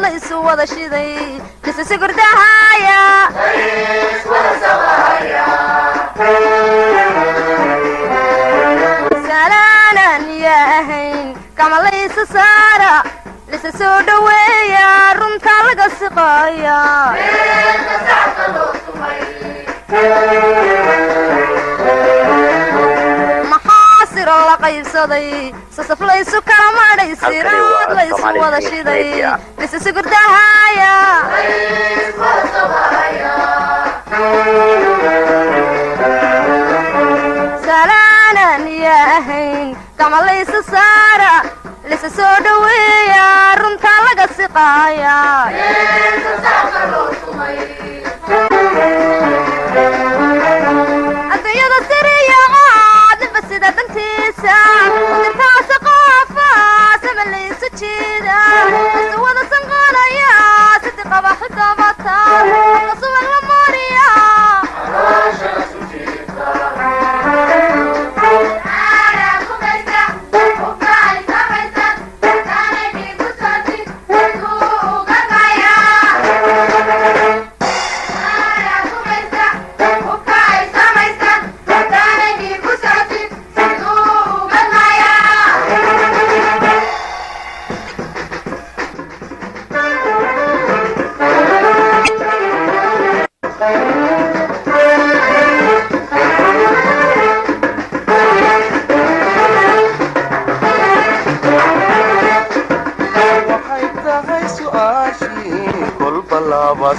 la isu wada shiday lisa sigurdahaya salaanan yahayn kama la isa saara lisa soo dhaweeya runta laga siqaya maxaasiro la qaybsaday sasaf la isu kala madhay siraad la isu wada shiday lisa sigurdahaya salaanan yahayn kama la isa saara lisa soo dhaweeya runta laga siqaya adduunyada siriya caadba sida dantiisa udirtaasa qaafa sama laysu jiida isu wada sanqanaya sidi qaba xidabata suban la mariya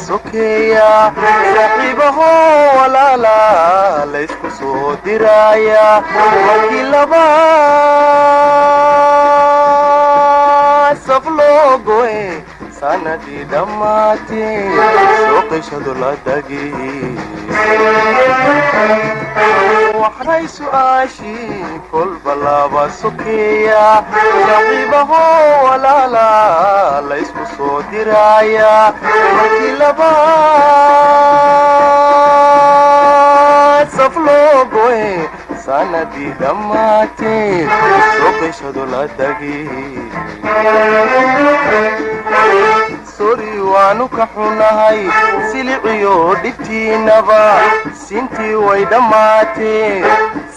Sokeya saaxiibaho walaala la isku soo diraya markii laba saf loo goe sanadii dhammaatee soo qeshado la dagi waxay su'aashii kolba laba sokeeya saaxiibaho walaala la isku soo diraya markii laba saf loo goe sanadii dhammaatee soo qeshado la dagi sori waanu ka xunahay siliciyo dhibtiinaba sintii way dhammaatee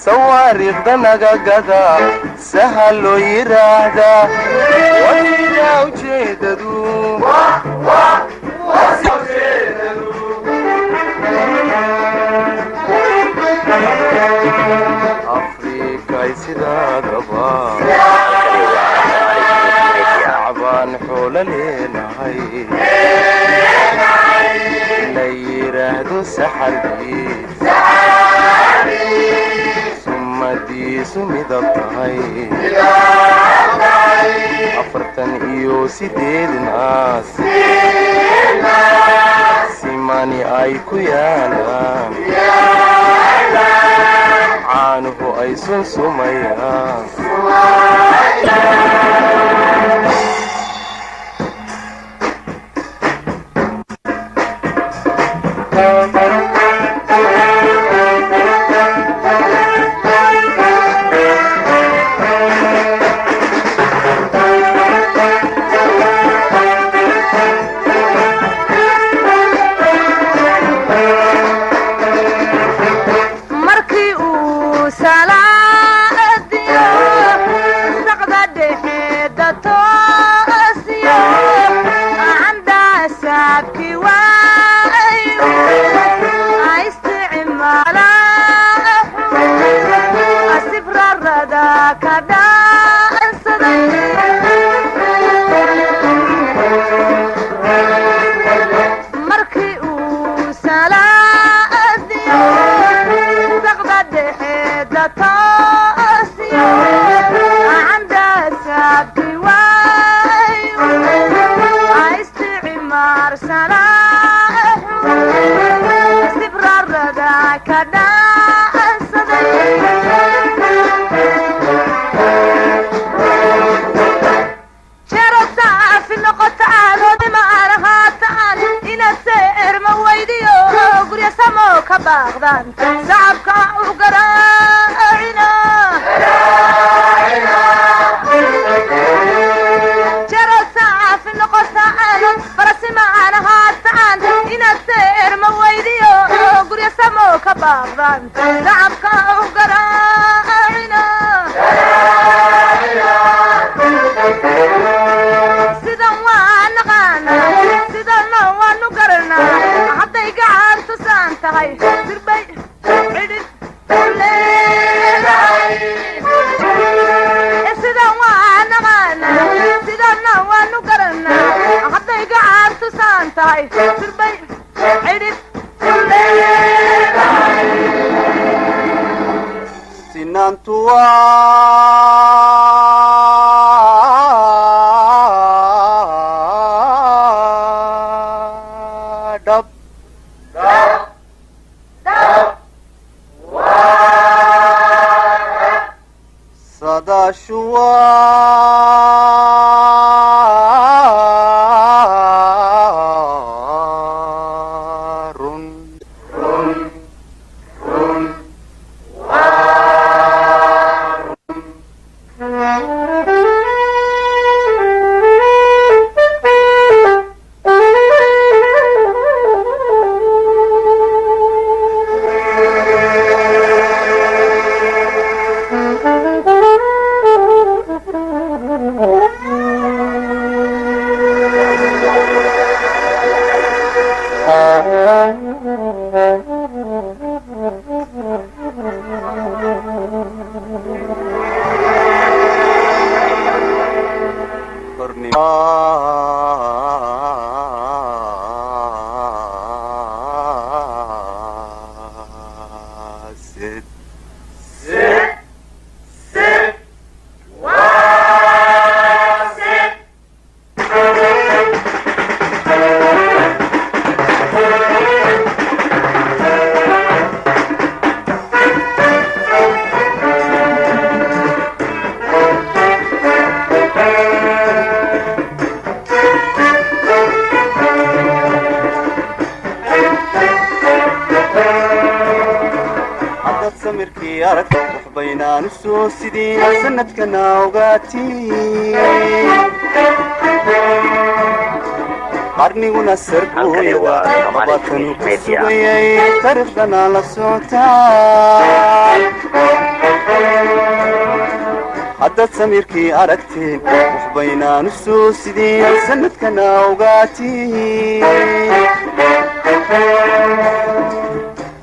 sawaariikhda naga gada sahal loo yidhaahdaa waydaa ujeedadu afrikay sidaadaba acbaan xoolo leenahay la yidhaahdo saxarbiid sumadiisu midab tahay 48 naas simani ay ku yaalaan caanuhu ay sunsumayaan. Markii uu salaadiyo saqda dhexe toosiyo candasaabki waayu isticmaala asibrarada ka dhaansaday markii uu salaadiyo saqda dhexe toosiyo candasaabki waayu isticmaarsanaaxu sibrarada ka dhaansaday jero saafi noqotaan oodima arahaataan inaad seerma weydiyo gurya samo ka baaqdaan sacabka u garaacina jero saafi noqotaan Baaqdaan shacabka u garaacina. Sidan waa naqaana, sidana waanu garanaa. Hadday gacan tusaan tahay, sirbay cidhib u leedahay. Sidan waa naqaana, sidana waanu garanaa. Hadday gacan tusaan tahay, sirbay cidhib u leedahay. Sinaantu waa dhab, sadaashu waa run. Sid. Haddaad samirkii aragto, waxbaynaan u soo sidin sanadkana ogaatiin. Qarniguna Halkani waa sargooyada Somali labaatanu ku Media. sugayay, taariikhdana la socotaan. Haddaad samirkii aragteen, waxbaynaan u soo sidin sanadkana ogaatiin.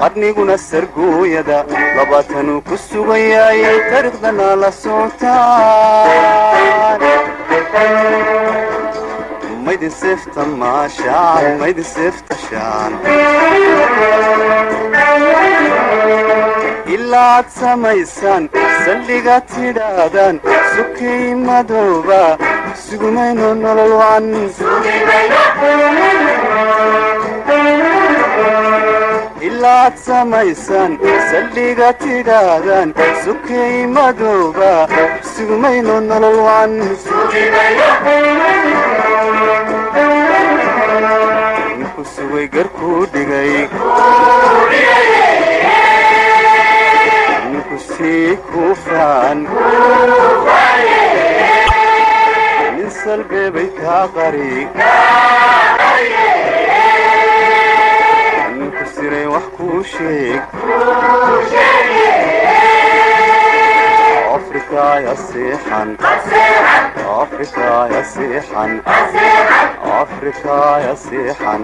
Qarniguna sargooyada labaatanu ku sugayay, taariikhdana la socotaan. Maydin seefta maashaan, maydin seefta shaan, ilaad samaysaan saldhiga tidhaahdaan sukay madooba, sugumayno nolol wacan. Ilaad samaysaan saldhiga tidhaahdaan sukay madooba, sugumayno nolol wacan. Ninku sugay garkuu dhigay, ninku sii kuufaan, nin salbeebay kaa qari, ninku siray wax kuu sheeg. Afrikaya seexan, Afrikaya seexan, Afrikaya seexan.